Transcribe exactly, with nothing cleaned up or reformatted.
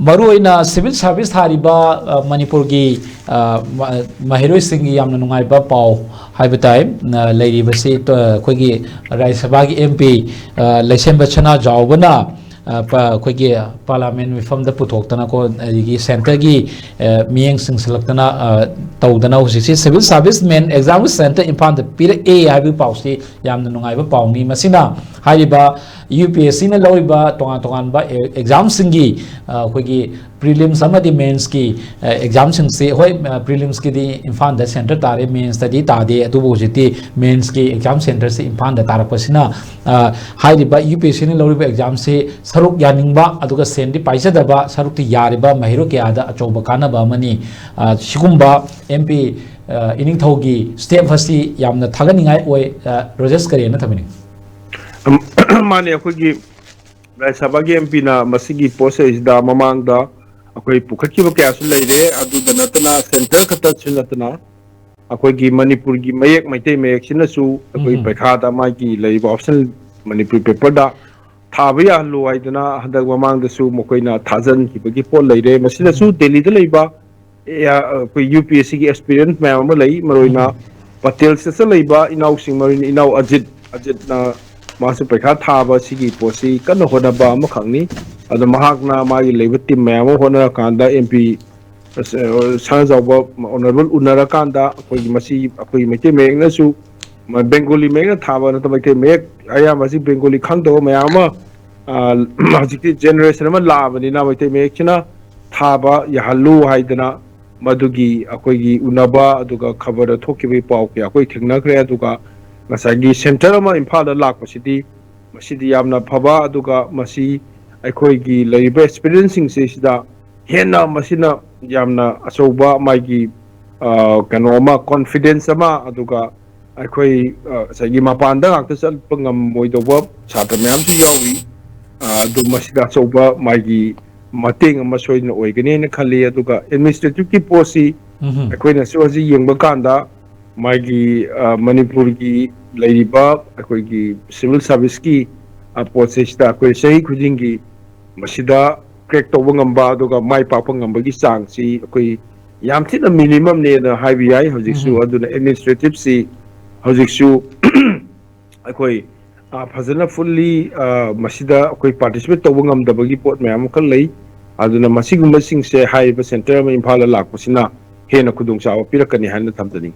ꯃꯔꯨꯑꯣꯏꯅ civil service ꯊꯥꯔꯤꯕ, ꯑ, ꯃꯅꯤꯄꯨꯔꯒꯤ, ꯑ, ꯃ-, ꯃꯍꯩꯔꯣꯏꯁꯤꯡꯒꯤ ꯌꯥꯝꯅ ꯅꯨꯡꯉꯥꯏꯕ ꯄꯥꯎ ꯍꯥꯏꯕ ꯇꯥꯏ꯫ ꯑ, ꯂꯩꯔꯤꯕꯁꯤ, ꯑ, ꯑꯩꯈꯣꯏꯒꯤ ꯔꯥꯖ꯭ꯌ ꯁꯚꯥꯒꯤ M P, ꯑ, ꯂꯩꯁꯦꯝꯕ ꯁꯅꯥꯖꯥꯎꯕꯅ, ꯑ, ꯄ-, ꯑꯩꯈꯣꯏꯒꯤ parliament ꯃꯤꯐꯝꯗ ꯄꯨꯊꯣꯛꯇꯅꯀꯣ, ꯑꯗꯒꯤ centreꯒꯤ, ꯑ, ꯃꯤꯠꯌꯦꯡ ꯆꯤꯡꯁꯤꯜꯂꯛꯇꯅ, ꯑ, ꯇꯧꯗꯅ ꯍꯧꯖꯤꯛꯁꯤ civil service main exam centre ꯏꯝꯐꯥꯜꯗ ꯄꯤꯔꯛꯑꯦ ꯍꯥꯏꯕꯒꯤ ꯄꯥꯎꯁꯤ ꯌꯥꯝꯅ ꯅꯨꯡꯉꯥꯏꯕ ꯄꯥꯎꯅꯤ꯫ ꯃꯁꯤꯅ ꯍꯥꯏꯔꯤꯕ UPSCꯅ ꯂꯧꯔꯤꯕ ꯇꯣꯉꯥꯟ ꯇꯣꯉꯥꯟꯕ ꯑꯦ-, examꯁꯤꯡꯒꯤ, ꯑ, ꯑꯩꯈꯣꯏꯒꯤ prelims ꯑꯃꯗꯤ mainsꯀꯤ, ꯑ, examꯁꯤꯡꯁꯤ, ꯍꯣꯏ, ꯑ, prelimsꯀꯤꯗꯤ ꯏꯝꯐꯥꯜꯗ centre ꯇꯥꯔꯦ, mainsꯇꯗꯤ ꯇꯥꯗꯦ, ꯑꯗꯨꯕꯨ ꯍꯧꯖꯤꯛꯇꯤ mainsꯀꯤ exam centreꯁꯤ ꯏꯝꯐꯥꯜꯗ ꯇꯥꯔꯛꯄꯁꯤꯅ, ꯑ, ꯍꯥꯏꯔꯤꯕ UPSCꯅ ꯂꯧꯔꯤꯕ examꯁꯤ ꯁꯔꯨꯛ ꯌꯥꯅꯤꯡꯕ ꯑꯗꯨꯒ ꯁꯦꯟꯗꯤ ꯄꯥꯏꯖꯗꯕ ꯁꯔꯨꯛꯇꯤ ꯌꯥꯔꯤꯕ ꯃꯍꯩꯔꯣꯏ ꯀꯌꯥꯗ ꯑꯆꯧꯕ ꯀꯥꯟꯅꯕ ꯑꯃꯅꯤ꯫ ꯑ, ꯁꯤꯒꯨꯝꯕ MP, ꯑ, ꯏꯅꯤꯡꯊꯧꯒꯤ step ꯑꯁꯤ ꯌꯥꯝꯅ ꯊꯥꯒꯠꯅꯤꯡꯉꯥꯏ ꯑꯣꯏ꯫ ꯑ, ꯔꯣꯖꯦꯁ, ꯀꯔꯤ ꯍꯥꯏꯅ ꯊꯝꯕꯤꯅꯤꯡꯉꯤ? ꯃꯥꯅꯦ, ꯑꯩꯈꯣꯏꯒꯤ ꯔꯥꯖ꯭ꯌ ꯁꯚꯥꯒꯤ MPꯅ ꯃꯁꯤꯒꯤ ꯄꯣꯠꯁꯤꯗ ꯃꯃꯥꯡꯗ ꯑꯩꯈꯣꯏ ꯄꯨꯈꯠꯈꯤꯕ ꯀꯌꯥꯁꯨ ꯂꯩꯔꯦ꯫ ꯑꯗꯨꯗ ꯅꯠꯇꯅ centre ꯈꯛꯇꯁꯨ ꯅꯠꯇꯅ ꯑꯩꯈꯣꯏꯒꯤ ꯃꯅꯤꯄꯨꯔꯒꯤ ꯃꯌꯦꯛ, ꯃꯩꯇꯩ ꯃꯌꯦꯛꯁꯤꯅꯁꯨ ꯑꯩꯈꯣꯏ ꯎꯝ꯫ ꯄꯩꯈꯥꯗ ꯃꯥꯒꯤ ꯂꯩꯔꯤꯕ optional ꯃꯅꯤꯄꯨꯔꯤ paperꯗ ꯊꯥꯕ ꯌꯥꯍꯜꯂꯨ ꯍꯥꯏꯗꯅ ꯍꯟꯗꯛ ꯃꯃꯥꯡꯗꯁꯨ ꯃꯈꯣꯏꯅ ꯊꯥꯖꯤꯟꯈꯤꯕꯒꯤ ꯄꯣꯠ ꯂꯩꯔꯦ꯫ ꯃꯁꯤꯗꯁꯨ ꯎꯝ꯫ ꯗꯦꯜꯂꯤꯗ ꯂꯩꯕ, ꯑꯦ, ꯑꯩꯈꯣꯏ UPSCꯒꯤ aspirant ꯃꯌꯥꯝ ꯑꯃ ꯂꯩ, ꯃꯔꯨꯑꯣꯏꯅ ꯎꯝ꯫ ꯄꯇꯦꯜ ꯁꯦꯠꯆ ꯂꯩꯕ ꯏꯅꯥꯎꯁꯤꯡ, ꯃꯔꯨꯑꯣꯏꯅ ꯏꯅꯥꯎ ꯑꯖꯤꯠ, ꯑꯖꯤꯠꯅ ꯃꯥꯁꯨ ꯄꯩꯈꯥ ꯊꯥꯕ ꯁꯤꯒꯤ ꯄꯣꯠꯁꯤ ꯀꯟꯅ ꯍꯣꯠꯅꯕ ꯑꯃꯈꯛꯅꯤ꯫ ꯑꯗꯣ ꯃꯍꯥꯛꯅ ꯃꯥꯒꯤ ꯂꯩꯕ team ꯃꯌꯥꯝ ꯑꯃ ꯍꯣꯠꯅꯔꯀꯥꯟꯗ MP ꯑꯁ, ꯑ, ꯁꯅꯥꯖꯥꯎꯕ honourable ꯎꯅꯔꯀꯥꯟꯗ ꯑꯩꯈꯣꯏꯒꯤ ꯃꯁꯤ ꯑꯩꯈꯣꯏꯒꯤ ꯃꯩꯇꯩ ꯃꯌꯦꯛꯅꯁꯨ ꯃ-, Bengali ꯃꯌꯦꯛꯅ ꯊꯥꯕ ꯅꯠꯇꯕ ꯃꯩꯇꯩ ꯃꯌꯦꯛ ꯑꯌꯥꯝꯕ ꯍꯧꯖꯤꯛ Bengali ꯈꯪꯗꯕ ꯃꯌꯥꯝ ꯑꯃ, ꯑ, ꯍꯧꯖꯤꯛꯇꯤ generation ꯑꯃ ꯂꯥꯛꯑꯕꯅꯤꯅ ꯃꯩꯇꯩ ꯃꯌꯦꯛꯁꯤꯅ ꯊꯥꯕ ꯌꯥꯍꯜꯂꯨ ꯍꯥꯏꯗꯅ ꯃꯗꯨꯒꯤ ꯑꯩꯈꯣꯏꯒꯤ ꯎꯅꯕ ꯑꯗꯨꯒ ꯈꯕꯔꯗ ꯊꯣꯛꯈꯤꯕꯒꯤ ꯄꯥꯎ ꯀꯌꯥ ꯑꯩꯈꯣꯏ ꯊꯦꯡꯅꯈ꯭ꯔꯦ꯫ ꯑꯗꯨꯒ ꯉꯁꯥꯏꯒꯤ centre ꯑꯃ ꯏꯝꯐꯥꯜꯗ ꯂꯥꯛꯄꯁꯤꯗꯤ ꯃꯁꯤꯗꯤ ꯌꯥꯝꯅ ꯐꯕ, ꯑꯗꯨꯒ ꯃꯁꯤ ꯑꯩꯈꯣꯏꯒꯤ ꯂꯩꯔꯤꯕ aspirantꯁꯤꯡꯁꯦ ꯁꯤꯗ ꯍꯦꯟꯅ ꯃꯁꯤꯅ ꯌꯥꯝꯅ ꯑꯆꯧꯕ ꯃꯥꯒꯤ, ꯑ, ꯀꯩꯅꯣ ꯑꯃ, confidence ꯑꯃ, ꯑꯗꯨꯒ ꯑꯩꯈꯣꯏ, ꯑ, ꯉꯁꯥꯏꯒꯤ ꯃꯄꯥꯟꯗ ꯉꯥꯛꯇ ꯆꯠꯄ ꯉꯝꯃꯣꯏꯗꯧꯕ ꯁꯥꯇ꯭ꯔ ꯃꯌꯥꯝꯁꯨ ꯌꯥꯎꯔꯤ꯫ ꯑ, ꯑꯗꯨ ꯃꯁꯤꯗ ꯑꯆꯧꯕ ꯃꯥꯒꯤ ꯃꯇꯦꯡ ꯑꯃ ꯁꯣꯏꯗꯅ ꯑꯣꯏꯒꯅꯤ ꯍꯥꯏꯅ ꯈꯜꯂꯤ꯫ ꯑꯗꯨꯒ administrativeꯀꯤ ꯄꯣꯠꯁꯤ ꯎꯝꯍꯨꯝ꯫ ꯑꯩꯈꯣꯏꯅꯁꯨ ꯍꯧꯖꯤꯛ ꯌꯦꯡꯕ ꯀꯥꯟꯗ ꯃꯥꯒꯤ, ꯑ, ꯃꯅꯤꯄꯨꯔꯒꯤ ꯂꯩꯔꯤꯕ ꯑꯩꯈꯣꯏꯒꯤ civil serviceꯀꯤ, ꯑ, ꯄꯣꯠꯁꯤꯗ ꯑꯩꯈꯣꯏ ꯆꯍꯤ ꯈꯨꯗꯤꯡꯒꯤ ꯃꯁꯤꯗ ꯀ꯭ꯔꯦꯛ ꯇꯧꯕ ꯉꯝꯕ ꯑꯗꯨꯒ ꯃꯥꯏ ꯄꯥꯛꯄ ꯉꯝꯕꯒꯤ ꯆꯥꯡꯁꯤ ꯑꯩꯈꯣꯏ ꯌꯥꯝ ꯊꯤꯅ ꯃꯤꯅꯤꯃꯝꯅꯦꯅ ꯍꯥꯏꯕ ꯌꯥꯏ꯫ ꯍꯧꯖꯤꯛꯁꯨ ꯑꯗꯨꯅ ꯑꯦꯗꯃꯤꯅꯤꯁꯇ꯭ꯔꯦꯇꯤꯞꯁꯤ ꯍꯧꯖꯤꯛꯁꯨ ꯑꯩꯈꯣꯏ ꯐꯖꯅ ꯐꯨꯜꯂꯤ ꯃꯁꯤꯗ ꯑꯩꯈꯣꯏ ꯄꯥꯔꯇꯤꯁꯤꯄꯦꯠ ꯇꯧꯕ ꯉꯝꯗꯕꯒꯤ ꯄꯣꯠ ꯃꯌꯥꯝ ꯑꯃꯈꯛ ꯂꯩ꯫ ꯑꯗꯨꯅ ꯃꯁꯤꯒꯨꯝꯕꯁꯤꯡꯁꯦ ꯍꯥꯏꯔꯤꯕ ꯁꯦꯟꯇꯔ ꯑꯃ ꯏꯝꯐꯥꯜꯗ ꯂꯥꯛꯄꯁꯤꯅ ꯍꯦꯟꯅ ꯈꯨꯗꯣꯡꯆꯥꯕ ꯄꯤꯔꯛꯀꯅꯤ ꯍꯥꯏꯅ ꯊꯝꯖꯅꯤꯡꯏ꯫